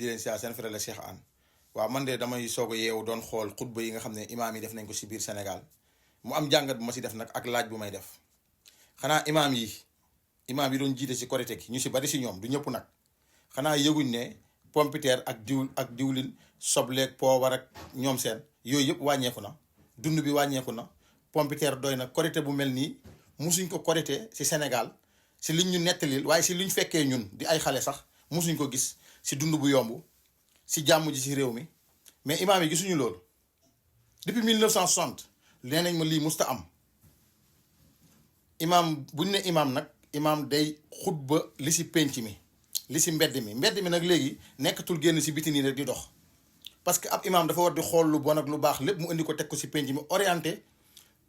di leen siyaar seen frère la Cheikh Anne waaw man de damay soog a yeewu doon xool xutba yi nga xam ne imaam yi def nañ ko si biir Sénégal mu am jàngat bu ma si def nag ak laaj bu may def xanaa imaam yi doon jiite si korite gi ñu si bari si ñoom du ñëpp nag xanaa yëguñ ne pompiteer ak diwlin sobleeg poobar ak ñoom seen yooyu yëpp wàññeeku na dund bi wàññeeku na pompiteer doy na korite bu mel nii musuñ ko korite si Sénégal si liñ ñu nettalil waaye si liñ fekkee ñun di ay xale sax musuñ ko gis si dund bu yomb si jàmm ji si réew mi mais imaam yi gisuñu loolu depuis 1960 nee nañ ma lii musta am imaam buñ ne imaam nag imaam day xutba li si penc mi li si mbedd mi nag léegi nekkatul génn si biti nii rek di dox parce que ab imaam dafa war di xool lu bon ak lu baax lépp mu indi ko teg ko si penc mi orienté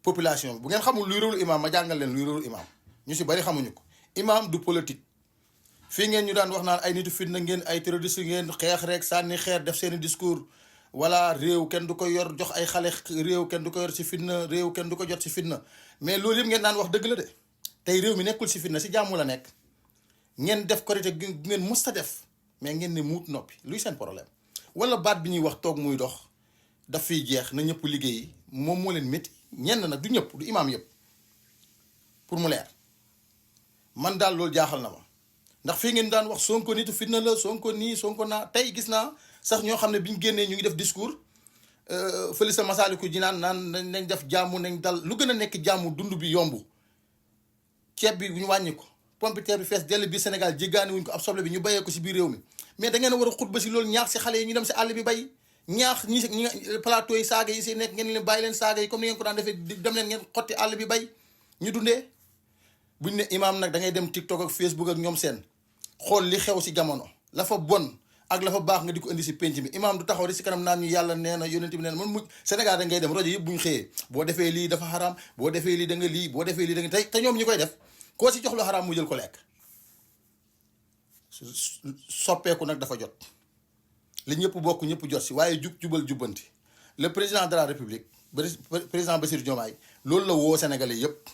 population bi bu ngeen xamul luy rôlu imaam ma jàngal leen luy rôlu imaam ñu si bari xamuñu ko imaam du politique fii ngeen ñu daan wax naan ay nitu fitna ngeen ay terroriste ngeen xeex rek sànni xeer def seeni discours wala réew kenn du ko yor jox ay xale réew kenn du ko yor si fitna réew kenn du ko jot si fitna mais loolu yëpp ngeen daan wax dëgg la de tey réew mi nekkul si fitna si jàmm la nekk ngeen def korite gu ngeen musta def mais ngeen ne muut noppi luy seen problème wala baat bi ñuy wax toog muy dox daf fiy jeex na ñëpp liggéeyi moom moo leen métti ñenn nag du ñëpp du imaam yëpp pour mu leer man daal loolu jaaxal na ma ndax fii ngeen daan wax sonko nitu fitna la sonko nii sonko naa tey gis naa sax ñoo xam ne bi ñu génnee ñu ngi def discours fële sa Masaalikul Jinaan naan nañ def jàmm nañ dal lu gën a nekk jàmm dund bi yomb ceeb bi ñu wàññi ko pompiteer bi fees dell bi Sénégal jéggaani wuñ ko ab soble bi ñu bayee ko si biir réew mi mais da ngeen a war a xutba si loolu ñaax si xale yi ñu dem si àll bi bay ñaax ñi plateau yi saaga yi si nekk ngeen leen bàyyi leen saaga yi comme ni ngeen ko daan defee dem leen ngeen xotti àll bi bay ñu dundee buñ ne imaam nag da ngay dem TikTok ak Facebook ak ñoom seen xool li xew si jamono la fa bon ak la fa baax nga di ko indi si penc bi imaam du taxaw rek si kanam naan ñu yàlla nee na yonent bi nee na man mujj Sénégal da ngay dem rajo yëpp bu ñu xëyee boo defee lii dafa xaraam boo defee lii da nga lii boo defee lii da nga te ñoom ñi koy def koo si jox lu xaraam mu jël ko lekk soppeeku nag dafa jot li ñëpp bokk ñëpp jot si waaye jubal jubbanti le président de la république président Bassirou Diomaye loolu la woo Sénégalais yëpp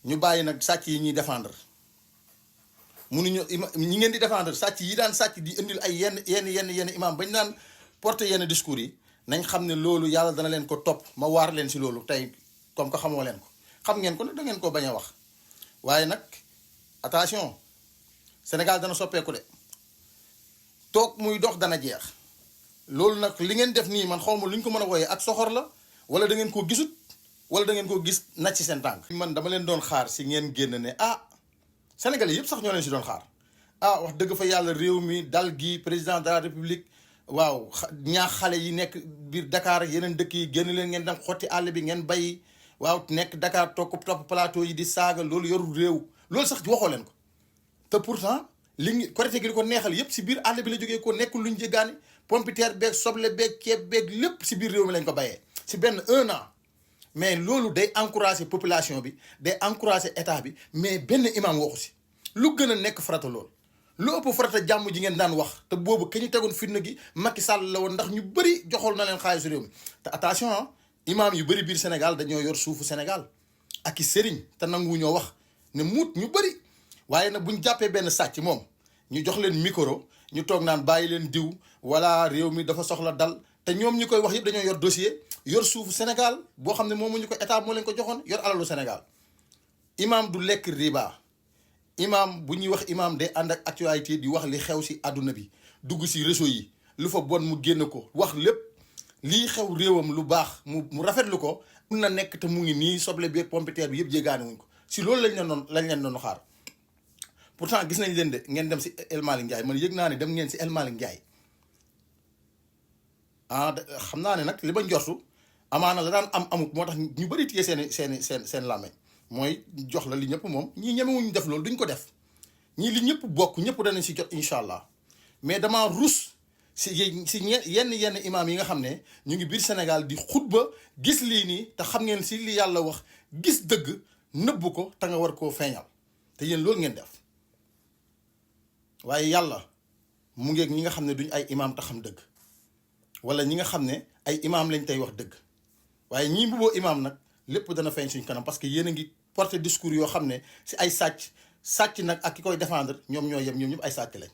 ñu bàyyi nag sàcc yi ñuy défendre munuñu ñi ngeen di défendre sàcc yi daan sàcc di indil ay yenn imam bañ naan porter yenn discours yi nañ xam ne loolu yàlla dana leen ko topp ma waar leen si loolu tey comme que xamoo leen ko xam ngeen ko nag da ngeen ko bañ a wax waaye nag attention Sénégal dana soppeeku de toog muy dox dana jeex loolu nag li ngeen def nii man xaw ma lu ñu ko mën a wooyee ak soxor la wala da ngeen koo gisut wala da ngeen koo gis nacc ci seen tànk. man dama leen doon xaar si ngeen génn ne Sénégalais yëpp sax ñoo leen si doon xaar wax dëgg fa yàlla réew mi dal gi président de la république waaw ñaax xale yi nekk biir Dakar yeneen dëkk yi génn leen ngeen dem xotti àll bi ngeen bay waaw nekk Dakar topp plateau yi di saaga loolu yorul réew loolu sax waxoo leen ko te pourtant li korite gi li ko neexal yëpp si biir àll bi la jógee ko nekkul luñ jéggaani pompiteer beeg soble beeg ceeb beeg lépp si biir réew mi lañ ko bayee si benn 1 an mais loolu day encourager population bi day encourager état bi mais benn imam waxu si lu gën a nekk farata loolu lu ëpp farata jàmm ji ngeen daan wax te boobu ka ñu tegoon fitna gi Macky Sall la woon ndax ñu bëri joxool na leen xaalisu réew mi te attention imam yu bëri biir Sénégal dañoo yor suufu Sénégal ak i sëriñ te nangu ñoo wax ne muut ñu bëri waaye nag buñ jàppee benn sàcc moom ñu jox leen micro ñu toog naan bàyyi leen diw wala réew mi dafa soxla dal te ñoom ñi koy wax yëpp dañoo yor dossier yor suufu Sénégal boo xam ne moom ñu ko état moo leen ko joxoon yor alalu Sénégal imam du lekk riba imam bu ñuy wax imam day ànd ak actualité di wax li xew si àdduna bi dugg si réseau yi lu fa bon mu génn ko wax lépp lii xew réewam lu baax mu rafetlu ko mun na nekk te mu ngi nii soble bi ak pompiteer bi yëpp jéggaani wuñ ko si loolu lañ leen doon xaar pourtant gis nañ leen de ngeen dem si El Malick Ndiaye man yëg naa ne dem ngeen si El Malick Ndiaye xam naa ne nag li ba njortu amaana la daan amut moo tax ñu bëri téye seen làmmeñ mooy jox la li ñëpp moom ñii ñemewuñu def loolu duñ ko def ñii li ñëpp bokk ñëpp danañ si jot incha allah mais dama rus si yenn imaam yi nga xam ne ñu ngi biir Sénégal di xutba gis lii nii te xam ngeen si li yàlla wax gis dëgg nëbbu ko te nga war koo feeñal te yéen loolu ngeen def waaye yàlla mu ngeeg ñi nga xam ne duñ ay imaam te xam dëgg wala ñi nga xam ne ay imaam lañ tey wax dëgg waaye ñii mbubboo imaam nag lépp dana feeñ suñ kanam parce que yéen a ngi porter discours yoo xam ne si ay sàcc nag ak ki koy défendre ñoom ñoo yem ñoom ñëpp ay sàcc lañ